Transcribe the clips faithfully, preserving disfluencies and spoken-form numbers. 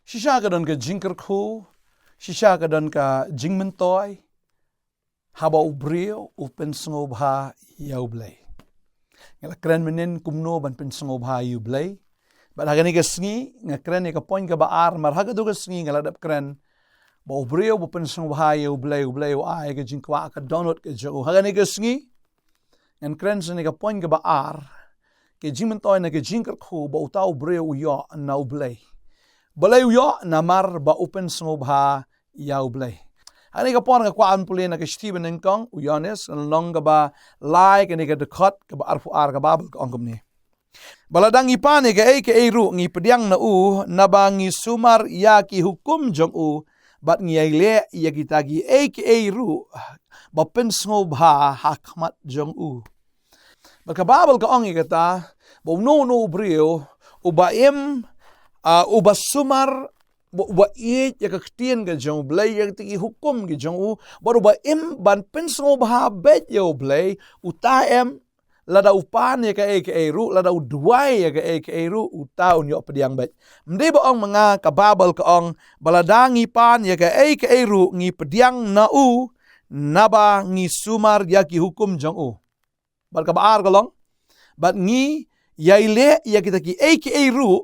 Shisha ka don ka jingkyrkhu, shisha ka don ka jingmyntoi, haba u briew u pynsngewbha ïa u Blei. Nga la kren mynnin kumno ban pynsngewbha ïa u Blei. Bad ha kane ka sngi, nga kren ïa ka point kaba ar, mar ha katto ka sngi nga la dep kren. Ba u briew ba pynsngewbha ïa u Blei, u Blei u ai ka jingkwah ka dohnud ka jong u. Ha kane ka sngi, ngan kren sa ïa ka point kaba ar. Ka jingmyntoi ne ka jingkyrkhu ba uta u briew u ïoh na u Blei. Balei u ïoh? Namar ba u pynsngewbha ïa u Blei. Ha kane ka por nga kwah ban pule na ka shithi banyngkong u Ïoannis, lynnong kaba lai, kane ka dkhot kaba arphew ar, ka Baibl ka ong kumne. Ba lada ngi pan ïa kaei kaei ruh ngi pdiang na u, naba ngi sumar ïa ki hukum jong u, bad ngi ïai leh ïa kita kiei kiei ruh ba pynsngewbha ha khmat jong u. Bad ka Baibl ka ong ïa kata, ba uno uno u briew uba im, ah, uba sumar, ba, uba ïeit ïa ka ktien ka jong u Blei, ïa kita ki hukum ki jong u, bad uba im ban pynsngewbha beit ïa u Blei, uta em, lada u pan ïa kaei kaei ruh, lada u duwai ïa kaei kaei ruh, uta un ïoh pdiang beit. Ym dei ba ong ma nga, ka Baibl ka ong, ba lada ngi pan ïa kaei kaei ruh ngi pdiang na u, naba ngi sumar ïa ki hukum jong u. Bad kaba ar ka long, bad ngi ïai leh ïa kita kiei kiei ruh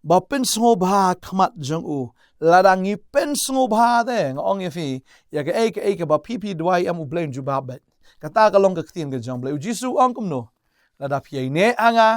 ba pynsngewbha khmat jong u. Lada ngi pynsngewbha te, nga ong ïa phi, ïa kaei kaei kaba phi phi duwai, em, u Blei un jubab beit. Kata ka long ka ktien ka jong u Blei. U Jisu u ong kumno? Lada phi ïaineh ha nga,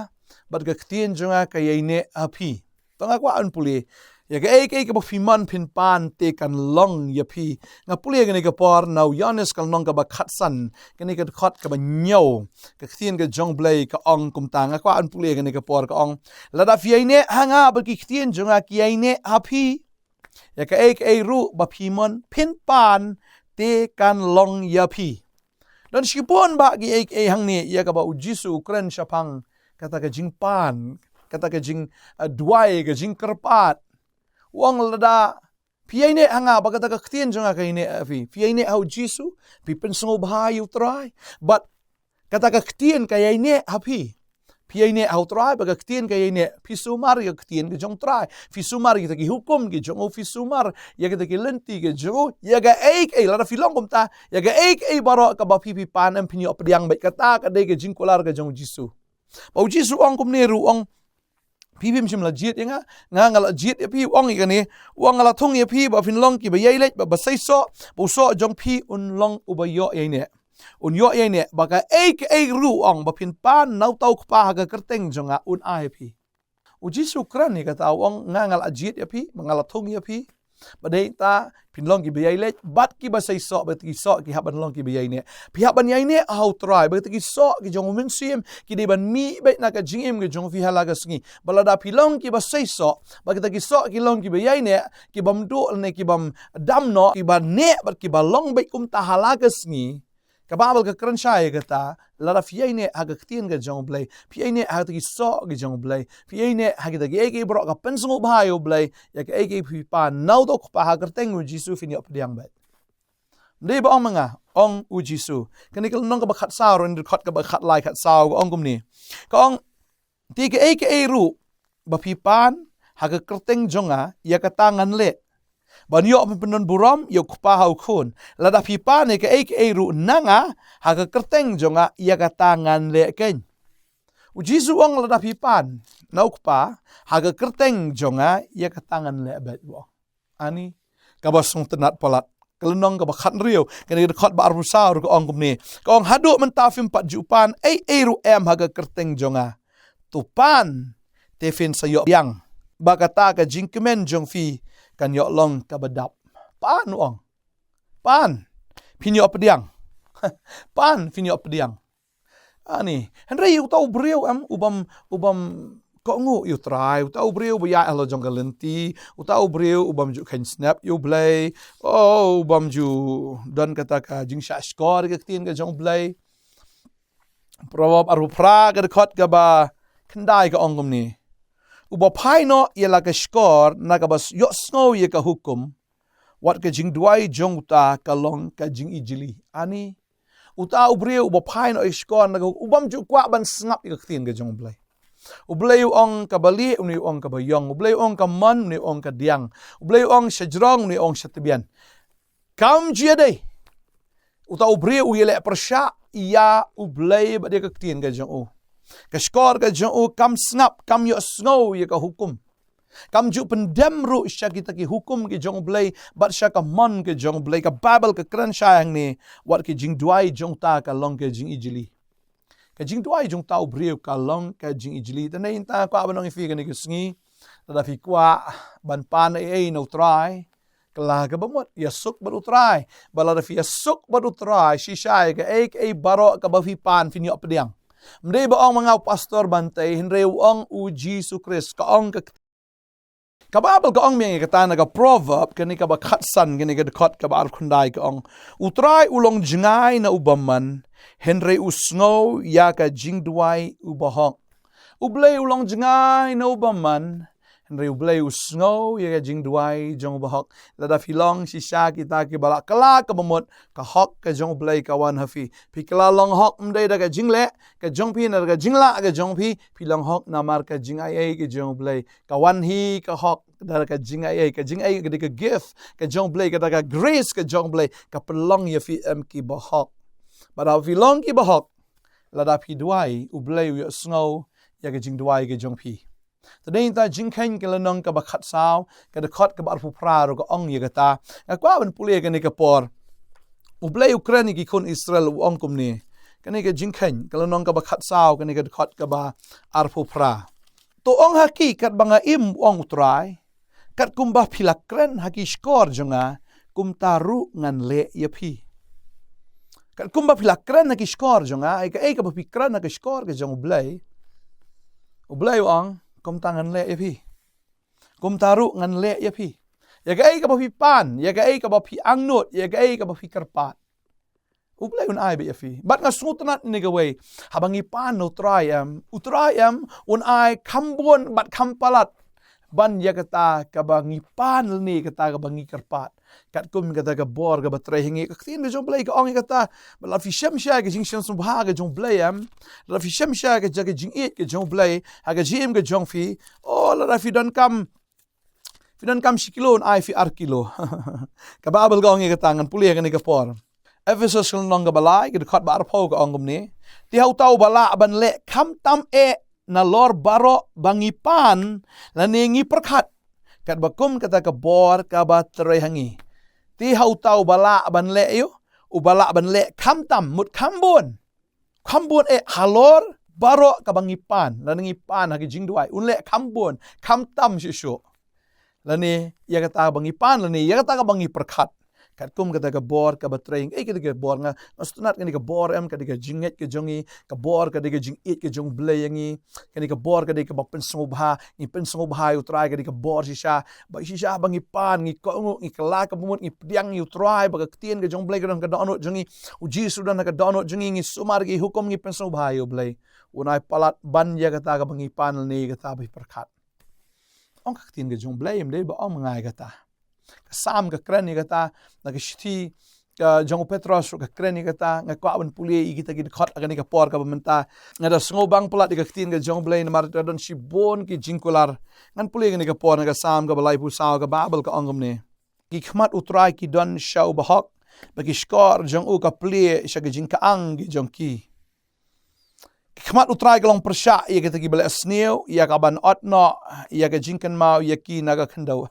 bad ka ktien jong nga ka ïaineh ha phi. To nga kwah ban pule, ïa kaei kaei kaba phi mon phin pan te kan long ïa phi. Nga pule kane ka por na u Ïoannis ka lynnong kaba khatsan, kane ka dkhot kaba hynñiew. Ka ktien ka jong u Blei ka ong kumta, nga kwah ban pule kane ka por, ka ong, lada phi ïaineh ha nga bad ki ktien jong nga ki ïaineh ha phi, ïa kaei kaei ruh ba phi mon phin pan te kan long ïa phi. Don shibun bah kiei kiei hangne ïa kaba u Jisu u kren shaphang kata ka jingpan, kata ka jing, ah, duwai, ka jingkyrpad. U ong lada phi ïaineh ha nga, ba kata ka ktien jong nga ka ïaineh ha phi. Phi ïaineh ha u Jisu, phi pynsngewbha ïa u Trai. Bad kata ka ktien ka ïaineh ha phi. Phi ïaineh ha u Trai, ba ka ktien ka ïaineh, phi sumar ïa ka ktien ka jong u Trai. Phi sumar ïa kita ki hukum ki jong u, phi sumar ïa kita ki lynti ki jong u, ïa kaei kaei, lada phi long kumta, ïa kaei kaei baroh kaba phi phi pan, em, phin ïoh pdiang beit. Kata ka dei ka jingkular ka jong u Jisu. Ba u Jisu u ong kumne ruh, u ong, phi phim shym la jied ïa nga, nga nga la jied ïa phi, u ong ïa kane, u ong, nga la thung ïa phi ba phin long kiba ïai leit bad ba seisoh, ba u soh jong phi un long uba ïoh ïaineh. Un ïoh ïaineh, ba kaei kaei ruh, u ong, ba phin pan na uta u Kpa ha ka kyrteng jong nga, un ai ïa phi. U Jisu u kren ïa kata, u ong, nga nga la jied ïa phi, ba nga la thung ïa phi, ba dei ta phin long kiba ïai leit bad kiba seisoh, ba kita ki soh ki hap ban long kiba ïaineh. Phi hap ban ïaineh ha u Trai, ba kita ki soh ki jong u Mynsiem ki dei ban mih beit na ka jingim ka jong phi ha la ka sngi. Ba lada phi long kiba seisoh, ba kita ki soh ki long kiba ïaineh, kibym duh ne kibym dam noh, kiba neh bad kiba long beit kumta ha la ka sngi. Ka Baibl ka kren shai ïa kata, lada phi ïaineh ha ka ktien ka jong u Blei, phi ïaineh ha kita ki soh ki jong u Blei, phi ïaineh ha kita kiei kiei baroh ka pynsngewbha ïa u Blei, ïa kaei kaei phi pan na uta u Kpa ha ka kyrteng u Jisu phin ïoh pdiang beit. Ym dei ba ong ma nga, ong u Jisu. Kane ka lynnong kaba khatsaw, ruh dkhot kaba khatlai khatsaw, ka ong kumne. Ka ong, te kaei kaei ruh ba phi pan ha ka kyrteng jong nga, ïa kata ngan leh, ban ïoh ban pyndon burom ïa u Kpa ha u Khun. Lada phi pan ïa kaei kaei ruh na nga ha ka kyrteng jong nga, ïa kata ngan leh keiñ. U Jisu u ong lada phi pan na u Kpa ha ka kyrteng jong nga, ïa kata ngan leh beit, u ong. Ani, kaba sngewtynnat palat. Ka lynnong kaba khathynriew, kane ka dkhot ba arphew saw ruh ka ong kumne. Ka ong, haduh mynta phim pat ju pan ei ei ruh em ha ka kyrteng jong nga. To pan, te phin sa ïoh pdiang, ba kata ka jingkmen jong phi kan ïoh long kaba dap. Pan, u ong. Pan, phin ïoh pdiang. Pan, phin ïoh pdiang. Ani, hynrei uta u briew, em, u bym, u bym kohnguh ïa u Trai, uta u briew ba ïaid halor jong ka lynti, uta u briew u bym ju kheiñ snep ïa u Blei, oh, u bym ju don kata ka jingshahshkor ïa ka ktien ka jong u Blei. Proverb arphew phra ka dkhot kaba khyndai ka ong kumne. Uba phai noh ïa la ka shkor na kaba ïohsngew ïa ka hukum, wat ka jingduwai jong uta ka long ka jingijli. Ani, uta u briew uba phai noh ïa ka shkor na ka hukum, u bym ju kwah ban sngap ïa ka ktien ka jong u Blei. U Blei u ong kaba lieh, une u ong kaba ïong. U Blei u ong ka mon, une u ong ka diang. U Blei u ong sha jrong, une u ong sha tbian. Kam ju ïadei. Uta u briew u ïaleh pyrshah ïa U Blei bad ïa ka ktien ka jong u. Ka shkor ka jong u kam sngap, kam ïohsngew ïa ka hukum. Kam ju pyndem ruh sha kita ki hukum ki jong U Blei bad sha ka mon ka jong U Blei. Ka Baibl ka kren shai hangne, wat ki jingduwai jong uta ka long ka jingijli. Ka jingduwai jong uta u briew ka long ka jingijli. Te nangta kwah ban ong ïa phi kane ka sngi, lada phi kwah ban pan ei ei na U Trai, kylla ka bamut, ïasuk bad U Trai. Bad lada phi ïasuk bad U Trai, shisha ïa kaei kaei baroh kaba phi pan phin ïoh pdiang. Ym dei ba ong ma nga u Pastor Bantei, hynrei u ong U Jisu Khrist, ka ong ka Ka Baibl ka ong biang ïa kata na ka Proverb, kane kaba khatsan, kane ka dkhot kaba arphew khyndai ka ong: U Trai u long jngai na u bymman, hynrei u sngew ïa ka jingduwai u bahok. U Blei u long jngai na u bymman, hynrei U Blei u sngew ïa ka jingduwai jong u bahok. Lada phi long shisha kita kiba la kylla ka bamut, ka hok ka jong U Blei ka wan ha phi. Phi kylla long hok ym dei da ka jingleh ka jong phi, ne da ka jinglah ka jong phi, phi long hok namar ka jingaiei ka jong U Blei. Ka wan hi ka hok da ka jingaiei, ka jingaiei ka dei ka gift ka jong U Blei, ka da ka grace ka jong U Blei, ka pynlong ïa phi em kiba hok. Bad haba phi long kiba hok, lada phi duwai, U Blei u ïohsngew ïa ka jingduwai ka jong phi. Te nangta Jingkheiñ ka lynnong kaba khatsaw, ka dkhot kaba arphew phra ruh ka ong ïa kata. Nga kwah ban pule kane ka por. U Blei u kren ïa ki khun Israel u ong kumne. Kane ka Jingkheiñ ka lynnong kaba khatsaw, kane ka dkhot kaba arphew phra. To ong ha ki, katba nga im, ong U Trai, kat kumba phi la kren ha ki shkor jong nga, kumta ruh ngan leh ïa phi. Kat kumba phi la kren ha ki shkor jong nga, ïa kaei kaba phi kren ha ki shkor ka jong U Blei, U Blei u ong, kumta ngan leh ïa phi. Kumta ruh ngan leh ïa phi. Ïa kaei kaba phi pan, ïa kaei kaba phi angnud, ïa kaei kaba phi kyrpad, U Blei un ai beit ïa phi. Bad nga sngewtynnat ïa kawei. Haba ngi pan na U Trai em, U Trai em un ai kham bun bad kham palat ban ïa kata kaba ngi pan lane kata kaba ngi kyrpad. Katkum kata ka bor kaba trei ha ngi. Ka ktien ka jong U Blei ka ong ïa kata. Bad lada phi shem shai ka jingsngewbha ka jong U Blei em, lada phi shem shai ka jaka jingïeit ka jong U Blei ha ka jingim ka jong phi, oh, lada phi donkam phi donkam shi kilo, un ai phi ar kilo. Ka Baibl ka ong ïa kata, ngan pule ha kane ka por. Ephesos ka lynnong kaba lai, ka dkhot ba arphew ka ong kumne: Te ha uta uba lah ban leh khamtam eh nalor baroh ba ngi pan lane ngi pyrkhat, katba kum kata ka bor kaba trei ha ngi. Te ha uta uba lah ban leh ïa u, uba lah ban leh khamtam, mut kham bun, kham bun eh halor baroh kaba ngi pan, lane ngi pan ha ki jingduwai, un leh kham bun, khamtam shuh shuh. Lane ïa kata kaba ngi pan, lane ïa kata kaba ngi pyrkhat. Katkum kata ka bor kaba trei, eh, kata ka bor nga, nga sngewtynnat kane ka bor em, kane ka jingngeit ka jong ngi, ka bor kane ka jingïeit ka jong U Blei ïa ngi, kane ka bor kane kaba pynsngewbha, ngi pynsngewbha ïa U Trai, kane ka bor shisha, ba shisha ba ngi pan, ngi kohnguh, ngi kylla ka bamut, ngi pdiang ïa U Trai, ba ka ktien ka jong U Blei ka don ha ka dohnud jong ngi, U Jisu u don ha ka dohnud jong ngi, ngi sumar ki hukum, ngi pynsngewbha ïa U Blei. Un ai palat ban ïa kata kaba ngi pan lane ïa kata ba phi pyrkhat. Ong ka ktien ka jong U Blei, ym dei ba ong ma nga ïa kata. Ka Salm ka kren ïa kata, na ka shithi ka jong u Petros ruh ka kren ïa kata, nga kwah ban pule ïa kita ki dkhot ha kane ka por kaba mynta. Nga da sngewbang palat ïa ka ktien ka jong U Blei namar ka don shibun ki jingkular. Ngan pule ïa kane ka por na ka Salm kaba laiphew saw, ka Baibl ka ong kumne: Ki khmat U Trai ki don sha u bahok, bad ki shkor jong u ka plie sha ki jingkyang ki jong ki. Ki khmat U Trai ka long pyrshah ïa kita kiba leh sniew, ïa ka ban ot noh ïa ka jingkynmaw ïa ki na ka khyndew.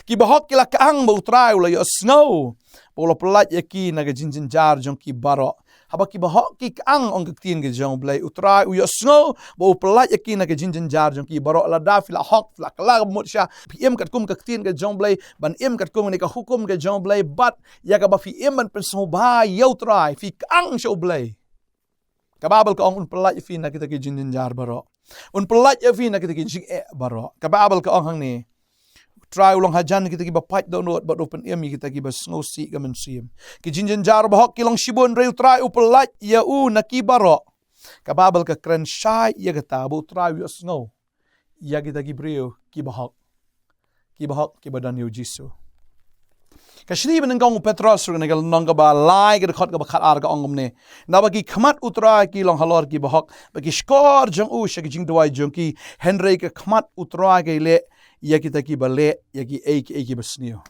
Ki bahok ki la kyang ba U Trai u la ïohsngew, ba u la pyllait ïa ki na ka jingjynjar jong ki baroh. Haba ki bahok ki kyang, ong ka ktien ka jong U Blei, U Trai u ïohsngew ba u pyllait ïa ki na ka jingjynjar jong ki baroh. Lada phi la hok, phi la kylla ka bamut shisha, phi im katkum ka ktien ka jong U Blei, ban im katkum kane ka hukum ka jong U Blei, bad ïa kaba phi im ban pynsngewbha ïa U Trai, phi kyang sha U Blei. Ka Baibl ka ong un pyllait ïa phi na kita ki jingjynjar baroh. Un pyllait ïa phi na kita ki jingeh baroh. Ka Baibl ka ong hangne: U Trai u long hajan kita kiba pait dohnud, bad u pynim ïa kita kiba sngewsih ka mynsiem. Ki jingjynjar bahok ki long shibun, hynrei U Trai u pyllait ïa u na ki baroh. Ka Baibl ka kren shai ïa kata, ba U Trai u ïohsngew ïa kita ki briew kiba hok. Kiba hok, kiba don ïa U Jisu. Ka shni ba nyngkong u Petros ruh, na ka lynnong kaba lai, ka dkhot kaba khatar, ka ong kumne: Naba ki khmat u Trai ki long halor ki bahok, ba ki shkor jong u sha ki jingduwai jong ki, hynrei ka khmat u Trai ka ïaleh ïa kita kiba leh ïa kiei kiei kiba sniew.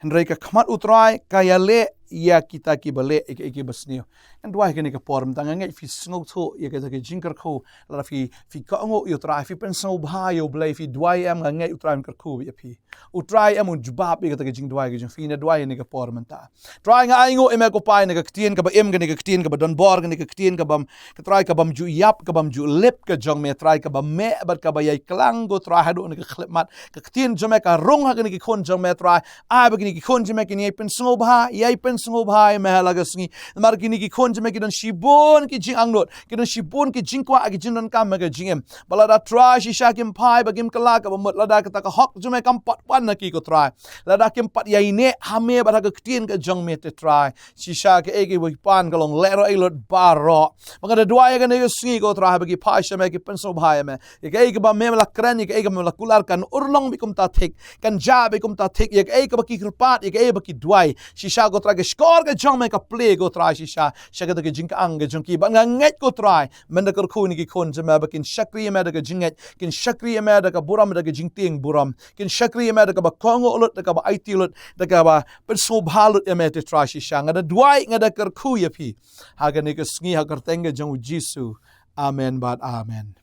Hynrei ka khmat u Trai ka ïaleh ïa kita kiba leh ïa kiei kiei kiba sniew. Ngan duwai kane ka por mynta, nga ngeit phi sngewthuh ïa kita ki jingkyrkhu. Lada phi, phi kohnguh ïa u Trai, phi pynsngewbha ïa u Blei, phi duwai em, nga ngeit u Trai un kyrkhu ïa phi. U Trai em un jubab ïa kita ki jingduwai ki jong phi. Ngan duwai ïa kane ka por mynta. Trai, nga ainguh ïa me ko Kpa, ïa kane ka ktien kaba im, kane ka ktien kaba don bor, kane ka ktien kaba, ka Trai, kabym ju ïap, kabym ju lip ka jong me, Trai, kaba meh bad kaba ïai klang, ko Trai, haduh kane ka khyllipmat. Ka ktien jong me ka rung ha kine ki khun jong me, Trai. Ai ba kine ki khun jong me kin ïai pynsngewbha, ïai pynsngewbha ïa me ha la ka sngi. Namar kine ki khun jong me ki don shibun ki jingangnud, ki don shibun ki jingkwah, ki jingdonkam ha ka jingim. Bad lada, Trai, shisha kim phai, ba kim kylla kaba mut, lada kata ka hok jong me kam pat wan na ki, ko Trai, lada kim pat ïaineh ha me bad ha ka ktien ka jong me te, Trai, shisha kaei kaba ki pan ka long lehroi lut baroh. Ba nga da duwai ïa kane ka sngi, ko Trai, ba ki phai sha me, ki pynsngewbha ïa me. Ïa kaei kaba me la kren, ïa kaei kaba me la kular, kan urlong beit kumta thik, kan jah beit kumta thik. Ïa kaei kaba ki kyrpad, ïa kaei ba ki duwai, shisha, ko Trai, ka shkor ka jong me ka plie, ko Trai, shisha, sha kata ka jingkyang ka jong ki. Bad nga ngeit, ko Trai, men da kyrkhu ïa kine ki khun jong me ba kin shakri ïa me da ka jingngeit, kin shakri ïa me da ka burom, da ka jingtieng burom, kin shakri ïa me da kaba kohnguh lut, da kaba aiti lut, da kaba pynsngewbha lut ïa me te, Trai, shisha. Nga da duwai, nga da kyrkhu ïa phi ha kane ka sngi, ha ka kyrteng ka jong u Jisu. Amen bad amen.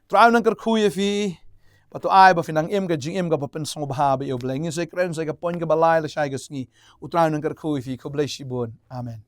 Trai un nang kyrkhu ïa phi, bad to ai ba phin nang im ka jingim kaba pynsngewbha bad ïa u Blei. Ngin sa ïakren sa ïa ka point kaba lai lashai ka sngi. U Trai un nang kyrkhu ïa phi. Khublei shibun. Amen.